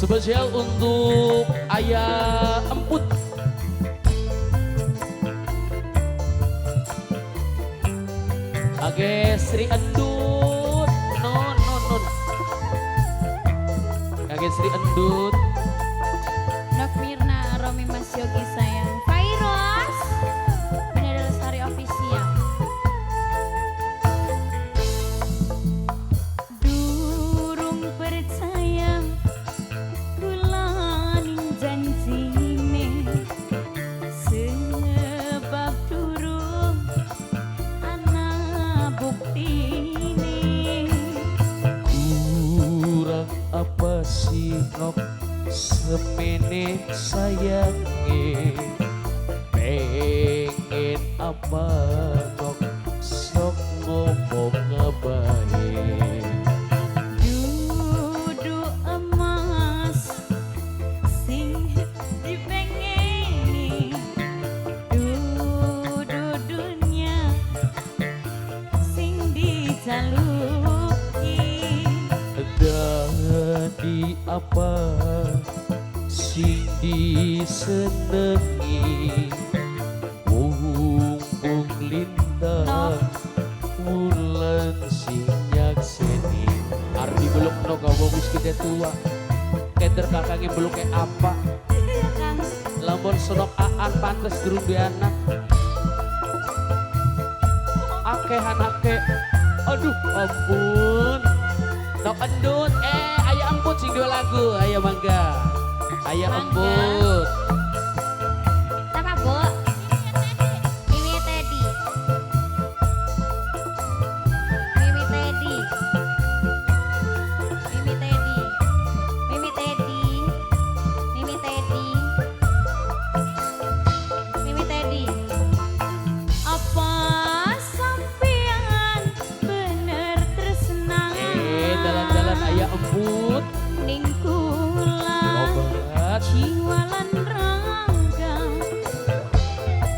Spesial untuk Ayah Emput. Oke, Sri Endut. Non, non, non. Oke, Sri Endut. Nok Mirna, Romi Mas Yogi sayang. Fairos, Bunda Lestari Official. Durung percaya kulaning janjine, sebab durung ana buktine. Kurang apa sih nok semene sayange, pengen apa nok sok ngomong ngebae. Dudu emas sing dipengeni, dudu dunya sing dijaluki. Dadi apa sing disenengi, mumpung lintang wulan sing nyakseni. Ardi belum no gawa wis gede tua, keder kakangnya belum kayak apa. Lamun senok aan pantes durung duwe anak. Akehan ake, aduh ampun. Nok Endut, ayah Emput sing dua lagu, ayah mangga. Ayah Emput. Siapa, Bu? Mimi Teddy. Mimi Teddy. Mimi Teddy. Mimi Teddy. Mimi Teddy. Mimi Teddy. Apa sampean bener tresna? Dalan-dalan ayah Emput. Ning kula jiwa lan raga.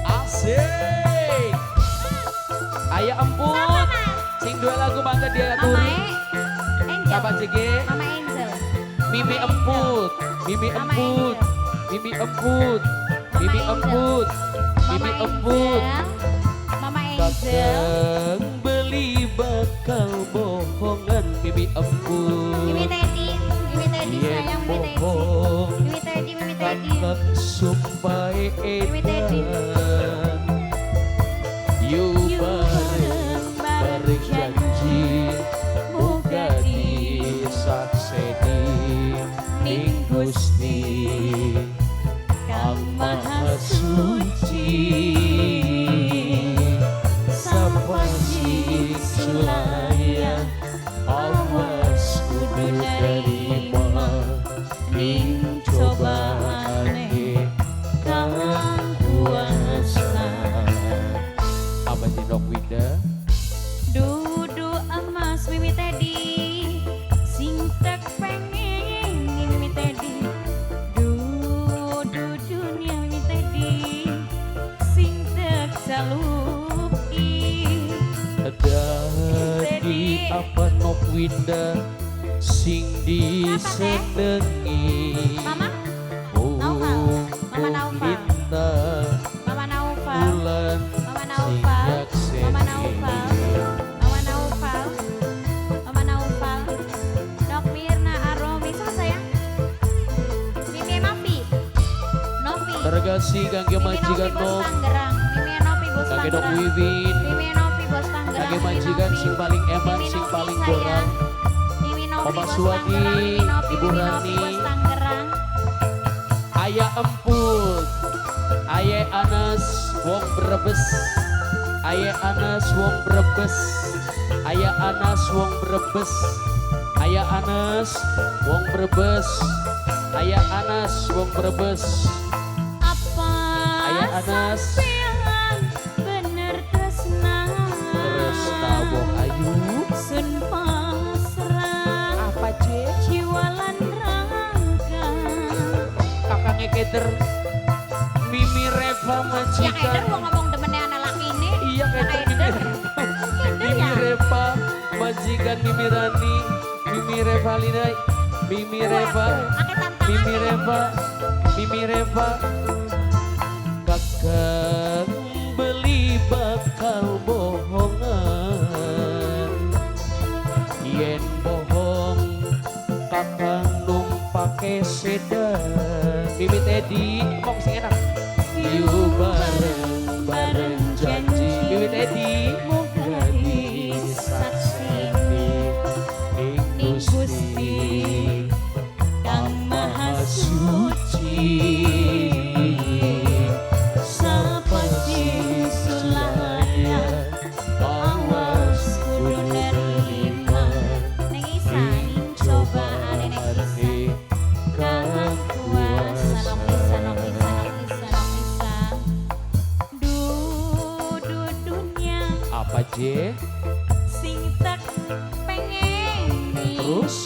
Asik. Ayah Emput. Sing dua lagu mangga dia aturi. Mama Angel. Apa CG? Mama Angel. Mimi Emput. Mimi Emput. Mimi Emput. Mimi Emput. Mimi Emput. Mama Angel. Kakang beli bakal bohongan Mimi Emput. Mimi Teddy. Mimi Teddy sayang Mimi Teddy. Mimi Teddy, Mimi Teddy. Kakak sumpah edan. Yu bareng bareng janji muga disakseni ning Gusti Kang Maha Suci. Sapa sing sulaya awas kudu nerima ning cobaane kang kuasa. Apa sih Nok Winda? Dudu emas Mimi Teddy sing tek pengen Mimi Teddy. Dudu dunia Mimi Teddy sing tek jaluki. Dadi apa Nok Winda sing disenengi? Mama Naufal. Mama Naufal. Mama Naufal. Mama Naufal. Mama Naufal. Mama Naufal. Mama Naufal. Nok Mirna Aromi sama sayang. Mimi Mafi. Novi. Terima kangge majikan Nok. Mimi Novi Bos Kangge Nok Tangerang. Wiwin. Mimi Novi Bos Tangerang. Kangge majikan sing paling eman sing paling borang. Mama Suwadi, Ibu Rani, Ayah Emput, Ayah Anas, wong Brebes, Ayah Anas, wong Brebes, Ayah Anas, wong Brebes, Ayah Anas, wong Brebes, Ayah Anas, wong Brebes. Apa Ayah Anas sampean bener tresna? Tresna wong ayu. Sun pasrah. Apa C? Jiwa lan rangka. Kakangnya keder. Mimi Reva majikan. Ya keder wong ngomong demennya anak laki ini. Iya keder Mimi Reva. Mimi Reva majikan Mimi Rani, Mimi Revalina, Mimi Reva. Akeh tante. Mimi Reva, Mimi Reva, kakang beli bakal bohongan. Yen bohong kakang numpake sedan. Mimi Teddy, ngomong sing enak. Yu bareng bareng janji. Mimi Teddy, Moga disakseni ing ning Gusti Gusti Kang Maha Suci. Sapa sing sulaya awas kudu nerima. Neng Isa ning cobaane Neng Isa kang kuasa. Nok Isa, nok Isa, nok Isa, nok Isa. Dudu dunya Apa J? Sing tak pengeni. Terus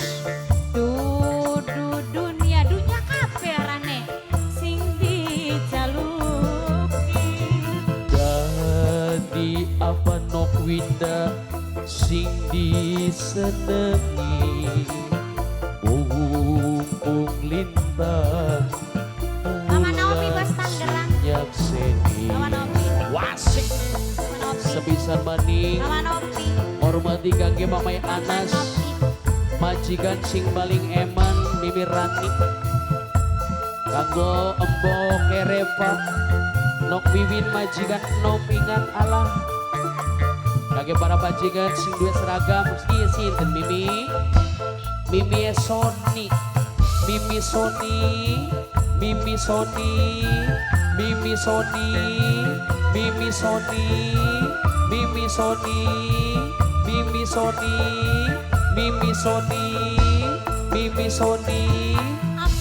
Dudu dunia, dunya kabeh arane sing dijaluki. Dadi apa nok Winda sing disenengi, mumpung lintang Mama Naomi bos Tangerang. Nyakseni. Mama Naomi. Wasik Mama Nopi. Sepisan maning Mama Nopi. Hormati kangge Mamai Mama Anas, Nopi. Majikan sing paling eman Mimi Rani, kanggo embo kerepa nok wiwin majikan nom ingat Allah, kangge para majikan sing duwe seragam iki sinten Mimi, Mimi Sony, Mimi Sony, Mimi Sony, Mimi Sony, Mimi Sony, Mimi Sony, Mimi Sony, Mimi Sony, Mimi Sony,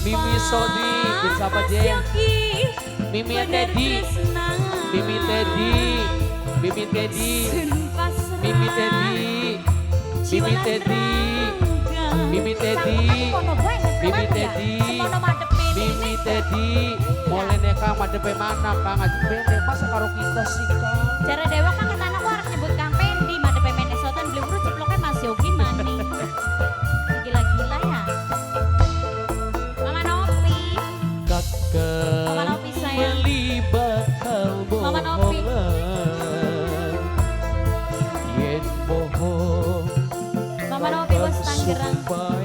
Mimi Sony, siapa Mas J? Yogi, Mimi bener Teddy, tresna. Mimi Teddy, Mimi Teddy, Sun pasrah, Mimi Teddy, Mimi jiwa lan Teddy, raga. Mimi Teddy, Mimi Teddy, Mimi Teddy, mulai kang madepe mana kang aja bene masa karo kita sih kang. Cara dewa kang ketana aku arep nyebut Kang Pendi madepe Minnesota beli buru ceploknya Mas Yogi maning. Gila-gila ya. Mama Nopi, Mama Kakak Nopi sayang. beli bakal Mama Nopi. bohongan, yen bohong Mama Nopi bos Tangerang. sumpah